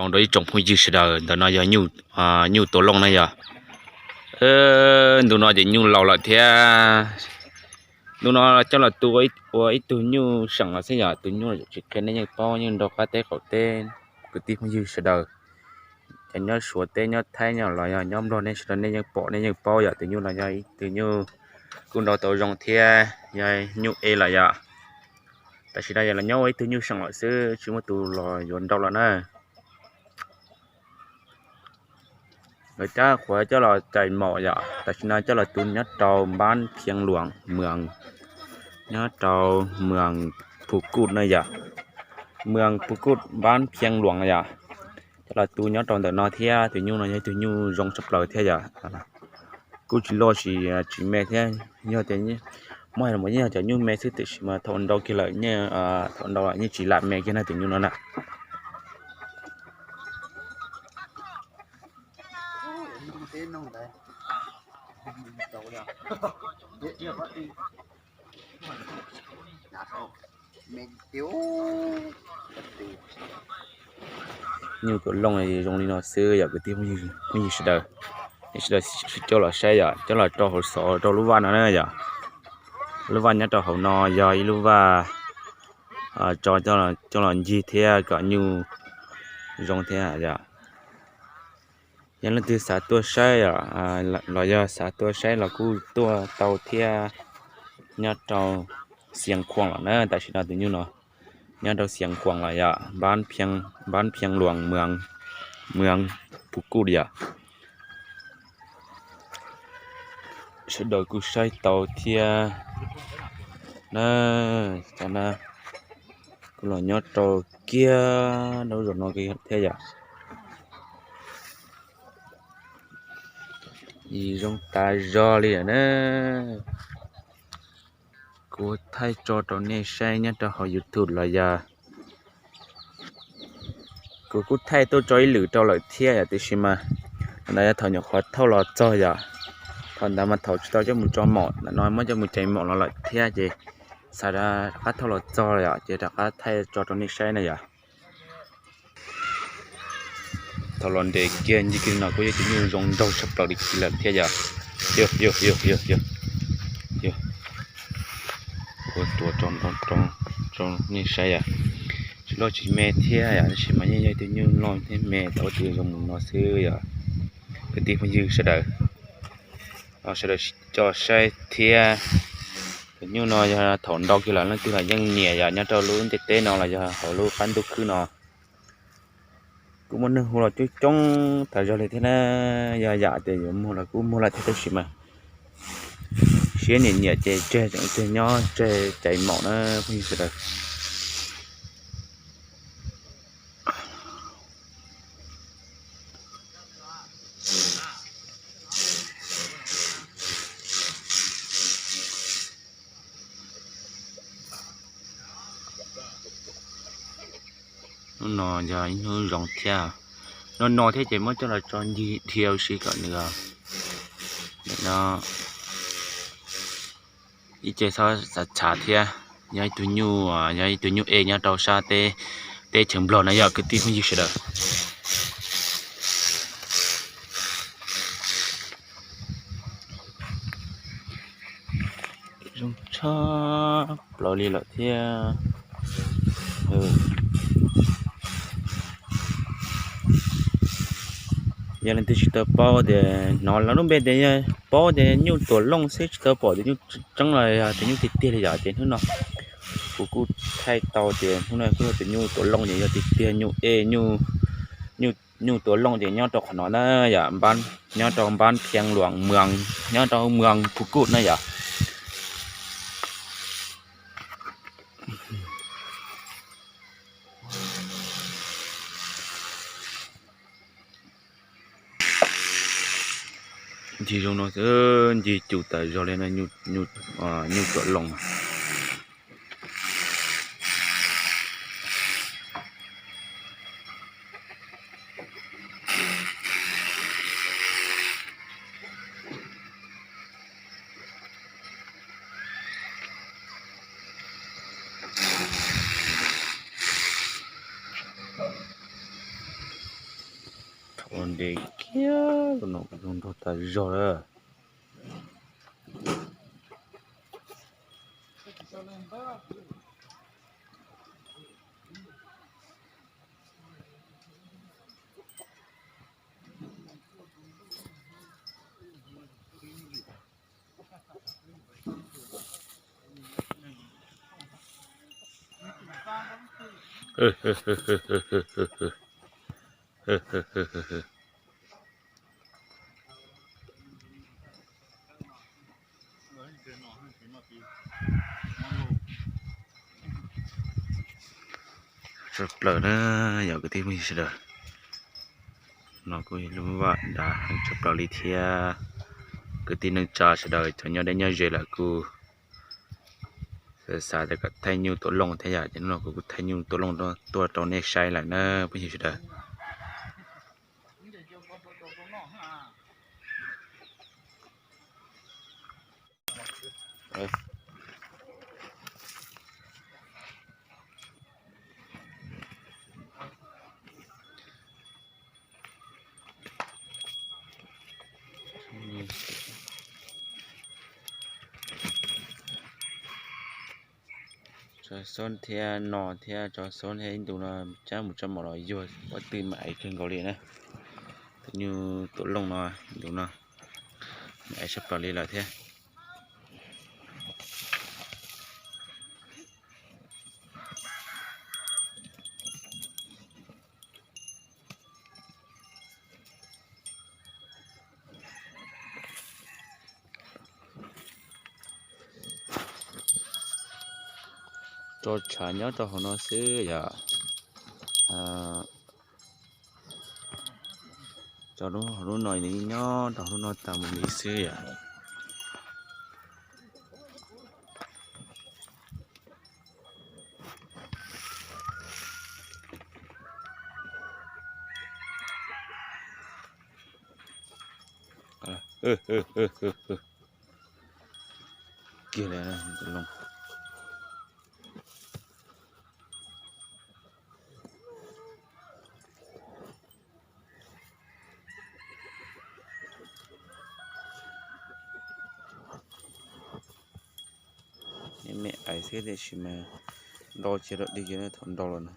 Rau ib tsoom phooj ywg sawv daws, ntawm no yog nyuj, nyuj tuav looj na yog. Ntu no ces nyuj laus lawm thiab. Ntu no coj los tu ua ib tug nyuj seem los xwb yom. Tus nyuj tsis qhia nej yeej paub, yeej nrog qab teb qaum teb kwv tij phooj ywg sawv daws, cov nyob Suav teb nyob Thaib nyob los yog nyob Nplog, nej sawv daws nej yeej pom nej yeej paub yom. Tus nyuj no yog ib tug nyuj kuj nrau tau zoo thiab, yog nyuj e lawm yom. Tam sim no yog los nyob ua ib tug nyuj seem lawm xwb, tsis muaj tus los yuav nrau lawm na. Lawv cab qhuav coj los cais maum yom, tam sim no coj los tu nyob rau npab phiee luam mws, nyob rau mws Phu Kuj na yom, mws Phu Kuj npab phiee luam yom. Coj los tu nyob rau ntawm no thiab. Tus nyuj no yog ib tug nyuj zoo tshaj plaws thiab yom. Kuj tsis loj tsis, tsis me thiab, yog tias muaj los yeej yog cov nyuj me xwb, tiam sis mas thaum nrau kiag lawm, thaum nrau lawm yeej tsis lam me kiag na tus nyuj no na. Nyuj tuam looj zoo li no xwb yom kwv tij phooj ywg sawv daws. Nej sawv daws sib coj los saib yom, coj los rau hauv xov rau lub vaj no na yom. Lub vaj nyob rau hauv no yog ib lub vaj tso coj los ncig thiab kom nyuj zoo thiab yom. Yog leej twg xav tuaj saib los yog xav tuaj saib los kuj tuaj tau thiab. Nyob rau Xiav Khuam los na, tam sim no tus nyuj no nyob rau Xiav Khuam los yom, npab phiee luam mws Phu Kuj yom. Sawv daws kuj saib tau thiab na. Cov no kuj los nyob rau kiag lub zos no thiab yom. Zoo tas zog li lawm na. Kuv thaij tso rau nej saib nyob rau hauv YouTube los yog kuv kuj thaij tuaj tso ib lwm rau lawm thiab yom, tiam sis mas ntawd yog thaum nyuam qhuav thauj los txog yom. Thaum ntawd mas thaum tsis tau coj mus tso maum, ntawm no muab coj mus cais maum los lawm thiab ces xav rov qab thauj los txog yom, ces rov qab thaij tso rau nej saib na yom. Thaum los nres kiag ncig kiag no kuj yog tus nyuj zoo nraug tshaj plaws li lawm thiab yom. Yog, yog, yog, yog, yog. Ua tuav rau nej saib yom. Tsis loj tsis me thiab yom, tab sis mas yeej yog tus nyuj loj thiab me tau ua tus zoo mus no xwb yom. Kwv tij phooj ywg sawv daws, sawv daws coj saib thiab. Tus nyuj no yog thaum nrau kiag los leej twg los yeej nyiam yom, nyob rau lub ntiaj teb no los yog hauv lub qab ntuj khwb no. Kuj muaj neeg hu los coob coob tas zog li thiab na. Yog yam tias yuav muag los kuj muag lawm thiab, tab sis mas siab nyiam nyiam ces tseg, tseem tseg nyob tseg cais maum na phooj ywg sawv daws. Hnub no yog ib hnub zoo thiab, no no thiab ces muab coj los tso ncig dhia ua si kom nws, no ib ce txhob txhav txhav thiab. Yog ib tug nyuj, yog ib tug nyuj e nyob rau sab teb chaws Nplog na yog kwv tij phooj ywg sawv daws. Zoo tshaj plaws li lawm thiab. Yog leej twg tsis tau paub tias hnov lawv lub npe tias yog paub tias nyuj tuam looj xwb, tsis tau pom tias nyuj tseeb los yog tias nyuj tiag tiag li yom, ces hnub no kuv kuj thaij tau tias hnub no kuj yog tias nyuj tuam looj ces yog tiag tiag nyuj e, nyuj tuam looj ces nyob rau qhov no na yom, nyob rau npab phiee luam mws, nyob rau mws Phu Kuj na yom. Ncig zoo no xwb, ncig cum tas zog li no, nyuj tuam looj. Nres kiag no kuv zoo nraug tas zog lawm. Tshaj plaws na yog kwv tij phooj ywg sawv daws. No kuj yog lub vaj dav heev tshaj plaws li thiab. Kwv tij neej tsa sawv daws cov nyob deb nyob ze lawm kuj xav xav tias kom thaij nyuj tuam looj thiab yom, ces hnub no kuv kuj thaij nyuj tuam looj tuaj rau nej saib lawm na phooj ywg sawv daws. Tso xoob thiab no thiab tso xoob thiab ib ntus no cab mus tso mom los yuag pob tw mas aiv kawg nkaus li na. Tus nyuj tuam looj no ib ntus no mas aiv tshaj plaws li lawm thiab. Tso tshav nyob rau hauv no xwb yom. Tso lub hauv lub no nws nyob rau hauv lub no tas mus li xwb yom. Kiag li loo. Me aiv xwb tiam sis mas ntau tsis dog dig kiag thaum nrau los no.